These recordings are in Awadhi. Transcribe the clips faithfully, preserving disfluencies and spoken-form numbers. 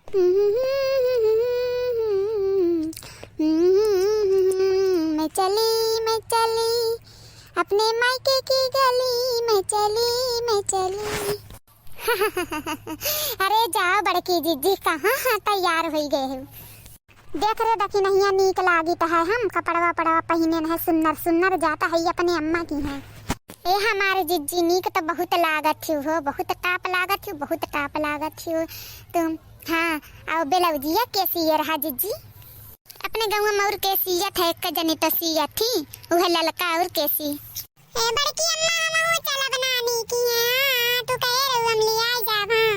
मैं चली, मैं चली, अपने मायके की गली में चली, मैं चली। अरे जाओ बड़की जिज्जी, कहाँ हाँ तैयार होई गए हो? देख रे दखिनहिया, नीक लागित है हम कपड़वा उपड़वा पहिनेन है, सुन्नर सुन्नर जात है अपने अम्मा की है। ए हमार जिज्जी, नीक त बहुत लागत ही हो, बहुत टाप लागत ही, बहुत टाप लागत ही हो तुम। हाँ, अउ ब्लाउजिया के सिए रहा जिज्जी? अपने गउँवा मउर के सियत है, एक जनी तो सियत ही, उहे ललका अउर के सी। ए बड़की अम्मा, हमहू चलब नानी की यहाँ, तू कहे रहू हम लियाई जाब, हाँ।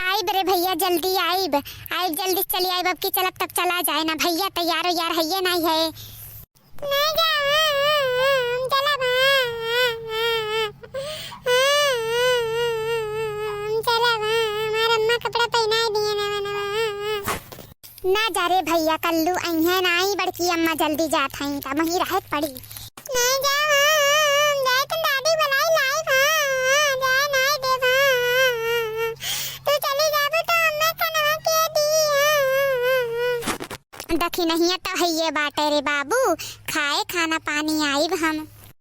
आइब रे भइया, जल्दी आइब, आइब जल्दी चली आइब, अब की चलब तब चला जाए ना भइया, तैयार वैयार हइये नाई है। ना जा, हम चलब, हम चलब, हमार अम्मा कपड़ा पहिनाए दिए नवा नवा। ना जा रे भइया, कल्लू अइहें नाई, बड़की अम्मा जल्दी जात हईं, त वहीं रहे के पड़ी। नहीं जाओ, हम जाए त दादी बुलाई लाई, हाँ, जाए नहीं देब, हाँ। तू चली जाबू त अम्मा खाना के दी, हाँ। दखिनहिया त हइये बाटे रे बाबू, खाए खाना पानी आइब हम।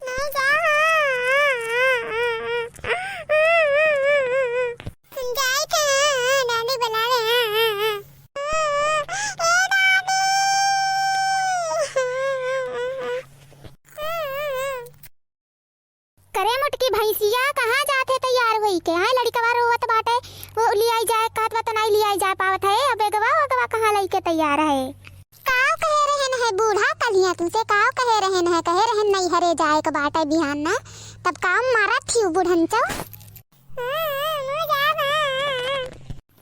नहीं जाओ, हाँ। जाइत है, दादी बुलावे। ए दादी। करे मोटकी भैंसिया, कहाँ जात है तैयार होई के? हाँ, लड़िकवा रोवत बाटे, वो लियाई जाए कहत बा त नाई लियाई जाए पावत है। अब एगवा ओगवा कहाँ लइके तैयार है? काव कहे रहन है बूढ़ा कलिया तुमसे, काव कहे रहन है, कहे रहन नैहरे जाए के बाटे बिहान ना, तब काव मारत थी बुढ़न चौ।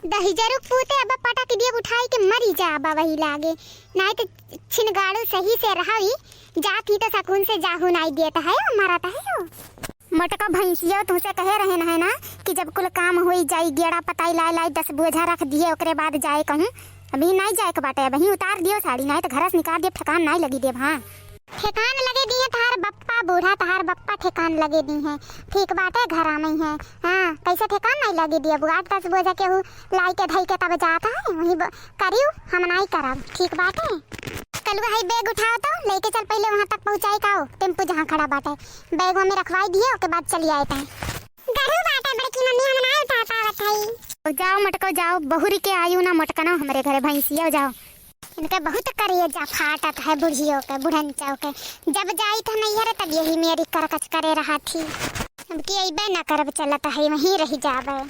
दहिजरू पूते अब पटक दिए उठाई के मरी जा अब वही लागे, नाई त छिनगाड़ू सही से रहाई, जात ही त सकून से जाहू नाई देत है, मरत है हो। मोटका भैंसियो तुमसे कहे रहन है ना कि जब कुल काम होई जाई, गेड़ा पताई लाई लाई दस बोझा रख दिए, ओकरे बाद जाए कहूँ। अभी नाई जाए के बाटे, अबही उतार दियो साड़ी, नाई त घर से निकाल दियो, ठेकान नाई लगी देब, हाँ। ठेकान लगे दिए तहार बप्पा बूढ़ा, तहार बप्पा ठेकान लगे दिए। ठीक बाटे, घर आमई है। हाँ, कैसे ठेकान नाई लगे दिए? अब आठ दस बोझा केहू लाई के धई के तब जात है, वही ब-, करियो, हम नाई करब। ठीक बाटे, कलुआ है, बैग उठाओ तो लेके चल, पहले वहाँ तक पहुँचाई का हो, टेम्पू जहाँ खड़ा बाटे, बैग में रखवाई दिए, ओके बाद चली आए तैं। गढ़ू बाटे बड़की मम्मी, हम नाई उठा पावत हई। जाओ मटको जाओ, बहुरी के आयु ना मोटकनो हमरे घरे भैंसिया जाओ। इनके बहुत करेजा फाटत है बुढ़ियो के, बुढ़न चौ के। जब जाइत है नैहर तब यही मेरी करकच करे रहत ही। अब की अइबे ना करब, चलत है वहीं रह जाबे।